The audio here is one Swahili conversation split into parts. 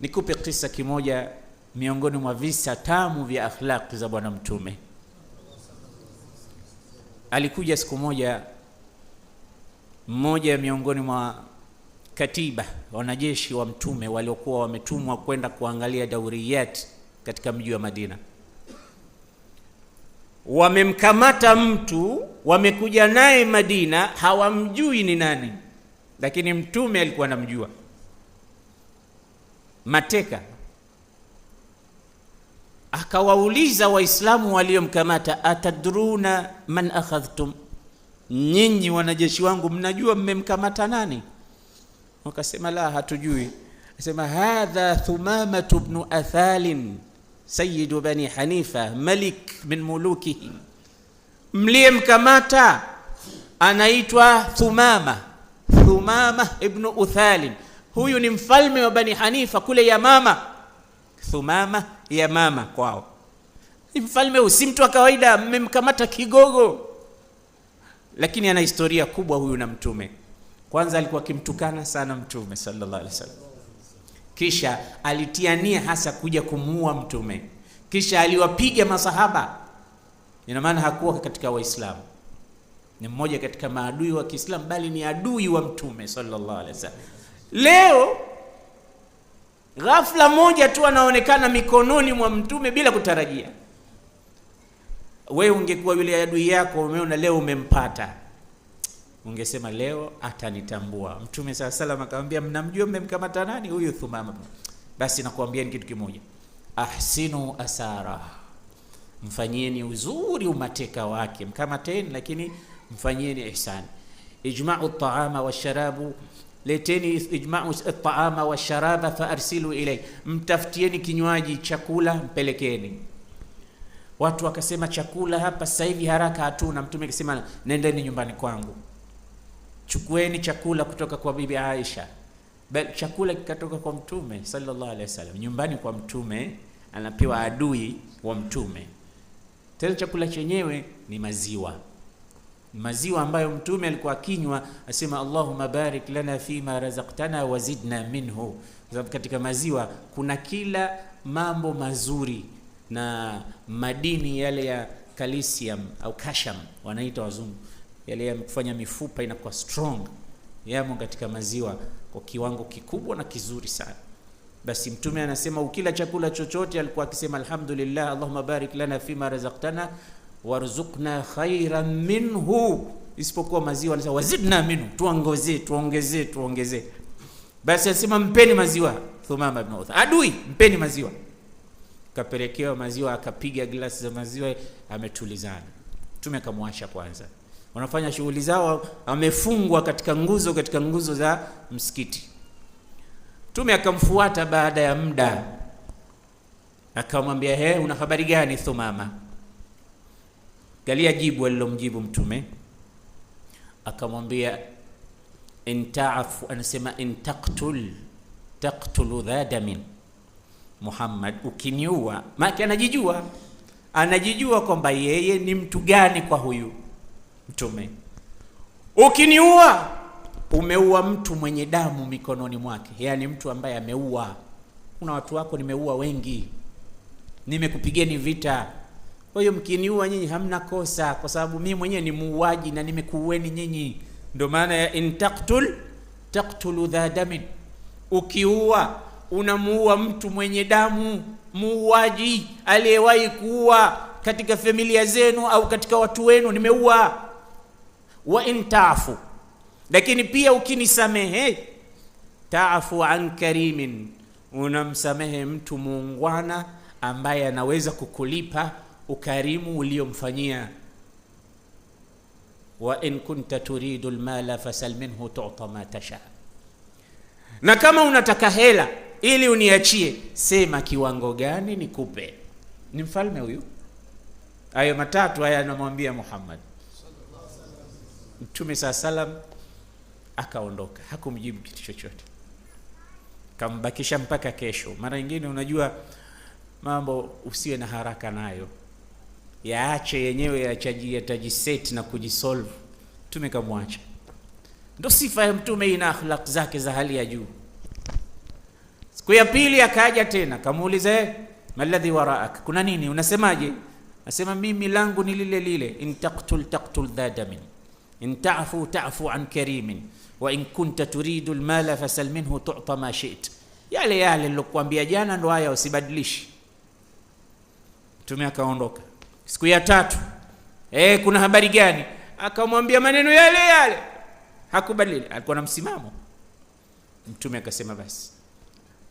Nikupe kisa kimoja miongoni mwa visa tamu vya akhlaq za Bwana Mtume. Alikuja siku moja mmoja miongoni mwa katiba wanajeshi wa Mtume waliokuwa wametumwa kwenda kuangalia dauriyat katika mji wa Madina. Wamemkamata mtu, wamekuja naye Madina, hawamjui ni nani, lakini Mtume alikuwa anamjua. Mateka. Akawauliza Waislamu waliomkamata, atadruna man akhadhtum, nyinyi wanajeshi wangu mnajua mmemkamata nani? Wakasema la, hatujui. Akasema hadha Thumamatu bnu Athalin sayyidu bani Hanifa malik min mulukihim, mliyemkamata anaitwa Thumama, Thumama ibnu Uthalin, huyu ni mfalme wa Bani Hanifa kule Yamama. Thumama Yamama kwao ni mfalme, si mtu wa kawaida, mmemkamata kigogo. Lakini ana historia kubwa huyu na Mtume. Kwanza alikuwa akimtukana sana Mtume sallallahu alaihi wasallam, kisha alitia nia hasa kuja kumuua Mtume, kisha aliwapiga masahaba. Ina maana hakuwa katika Waislamu, ni mmoja katika maadui wa Kiislamu, bali ni adui wa Mtume sallallahu alaihi wasallam. Leo ghafla moja tu anaonekana mikononi mwa Mtume bila kutarajia. Wewe ungekuwa yule adui yako, umeona leo umempata, ungesema leo atanitambua. Mtume sala salam akamwambia, mnamjua mmemkamata nani huyu? Thumama. Basi nakuambieni kitu kimoja, ahsinu asara, mfanyieni uzuri umateka wake, mkamateni, lakini mfanyieni ihsani. Ijma'u at-ta'ama wash-sharabu, leteni ijma'u at-ta'ama wash-sharaba fa arsilu ilay, mtafutieni kinywaji, chakula mpelekeni. Watu wakasema chakula hapa sasa hivi haraka hatuna. Mtume akasema nendeni nyumbani kwangu, chukueni chakula kutoka kwa bibi Aisha. Bal chakula kikatoka kwa Mtume sallallahu alaihi wasallam, nyumbani kwa Mtume anapewa adui wa Mtume. Tena chakula chenyewe ni maziwa, maziwa ambayo Mtume alikuwa akinywa, asema Allahumma barik lana fima razaqtana wazidna minhu. Kwa sababu katika maziwa kuna kila mambo mazuri na madini yale ya calcium au calcium wanaita wazungu, yale ya kufanya mifupa inakuwa strong, yamo katika maziwa kwa kiwango kikubwa na kizuri sana. Basi Mtume anasema ukila chakula chochote, alikuwa akisema alhamdulillah, Allahumma barik lana fima razaqtana warzuqna khairan minhu, isipokuwa maziwa anasema wazidna minhu, tuongezee tuongezee tuongezee. Basi anasema mpeni maziwa Thumama ibn Uthal, adui, mpeni maziwa. Kapelekewa maziwa, akapiga glasi za maziwa, ametulizana. Mtume akamwacha kwanza, wanafanya shughuli zao, amefungwa katika nguzo, katika nguzo za msikiti. Mtume akamfuata baada ya muda, akamwambia he, una habari gani Thumama? Galia jibu alilomjibu Mtume, akamwambia intaafu, anasema intaqtul taqtulu dha damin Muhammad, ukiniua. Maana anajijua, anajijua kwamba yeye ni mtu gani kwa huyu Mtume. Ukiniua umeua mtu mwenye damu mikononi mwake, yaani mtu ambaye ameua. Kuna watu wako nimeua wengi, nimekupigeni vita. Kwa hiyo mkiniua nyinyi hamna kosa, kwa sababu mimi mwenyewe ni muuaji na nimekuueni nyinyi. Ndio maana ya intaqtul taqtulu dha damin, ukiua unamuua mtu mwenye damu, muuaji aliyewahi kuua katika familia zenu au katika watu wenu, nimeua. Wa in taafu, lakini pia ukinisamehe, taafu an karimin, unamsamehe mtu muungwana ambaye anaweza kukulipa ukarimu uliomfanyia. Wa in kunta turidu almala fasal minhu tu'ta ma tasha, na kama unataka hela ili uniachie, sema kiwango gani nikupe. Ni mfalme huyu. Hayo matatu haya anamwambia Muhammad. Mtume saa salam akaondoka, hakumjibu kitu chochote, kambakisha mpaka kesho. Mara nyingine unajua mambo usiwe na haraka nayo, yaache yenyewe yatajiseti na kujisolve. Mtume kamwacha. Ndo sifa ya Mtume, ina akhlaq zake za hali ya juu. Siku ya pili akaja tena, kamuuliza, maladhi waraak, kuna nini, unasemaje? Asema mimi langu ni lile lile, in taqtul taqtul dha damin, in ta'fu ta'fu an karimin, wa in kunta turidu almala fasal minhu tu'ta ma shi't. Yale yale nilokuambia jana ndo haya, usibadilishi. Mtume akaondoka. Siku ya tatu, kuna habari gani? Akamwambia maneno yale yale, hakubadili, alikuwa na msimamo. Mtume akasema basi,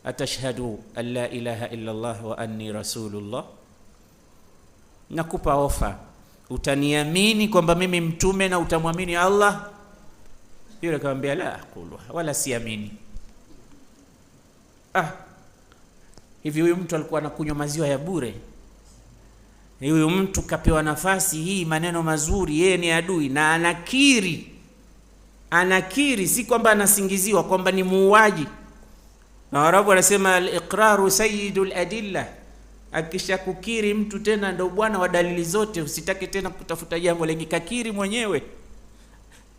atashhadu an la ilaha illa Allah wa anni rasulullah, nakupa ofa, utaniamini kwamba mimi mtume na utamwamini Allah? Yule akamwambia la aqulu, wala siamini. Hivi huyu mtu alikuwa anakunywa maziwa ya bure? Huyu mtu kapewa nafasi hii, maneno mazuri, yeye ni adui na anakiri. Anakiri, si kwamba anasingiziwa kwamba ni muuaji. Na Waarabu wanasema al-iqraru sayyidul adilla, akishakukiri mtu tena ndio bwana wa dalili zote, usitake tena kutafuta jambo lengi, kakiri mwenyewe.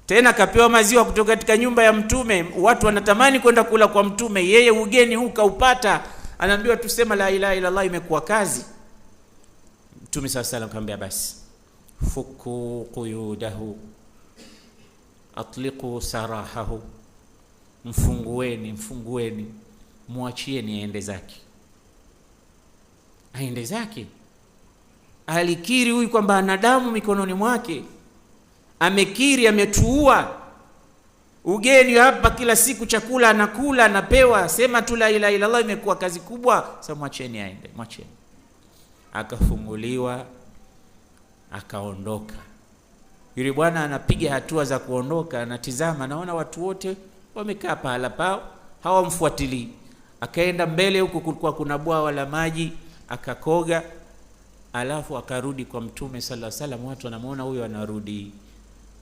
Tena kapewa maziwa kutoka katika nyumba ya Mtume, watu wanatamani kwenda kula kwa Mtume, yeye ugeni huu kaupata, anaambiwa tusema la ilaha illa Allah, imekuwa kazi. Mtume sallallahu alayhi wasallam akamwambia basi, fuku quyudahu atliqu sarahahu, mfungueni, mfungueni, muachieni aende zake. Aende zake. Alikiri huyu kwamba ana damu mikononi mwake, amekiri, ametuua. Ugeni hapa kila siku chakula anakula, anapewa, sema tu la ilaha illa Allah, imekuwa kazi kubwa. Sasa mwacheni aende, mwacheni. Akafunguliwa, akaondoka. Yule bwana anapiga hatua za kuondoka, anatizama, anaona watu wote wamekaa pahala pao, hawamfuatilii. Akaenda mbele huko, kulikuwa kuna bwawa la maji, akakoga, alafu akarudi kwa Mtume sallallahu alaihi wasallam. Watu wanamuona huyo anarudi.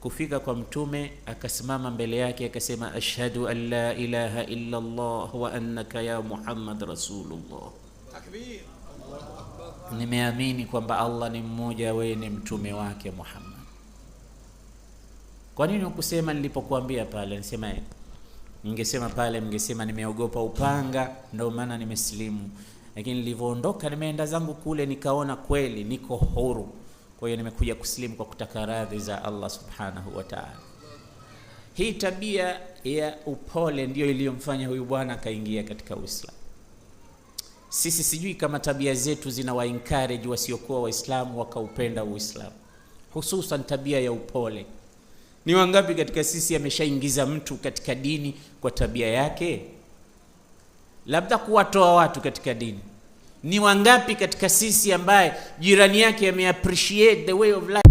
Kufika kwa Mtume akasimama mbele yake akasema, ashhadu an la ilaha illa Allah wa annaka ya Muhammad rasulullah. Takbir. Nimeamini kwamba Allah ni mmoja, wewe ni mtume wake Muhammad. Kwa nini hukusema nilipokuambia pale? Nisema ningesema pale, mngesema nimeogopa upanga ndio maana nimesilimu. Lakini nilivyoondoka nimeenda zangu kule nikaona kweli niko huru. Kwa hiyo nimekuja kusilimu kwa kutaka radhi za Allah subhanahu wa ta'ala. Hii tabia ya upole ndiyo iliyomfanya huyu bwana akaingia katika Uislamu. Sisi sijui kama tabia zetu zinawa encourage wasiokuwa Waislamu wakaupenda Uislamu, hususan tabia ya upole. Ni wangapi katika sisi ameshaingiza mtu katika dini kwa tabia yake? Labda kuwatoa watu katika dini. Ni wangapi katika sisi ambaye jirani yake ameappreciate the way of life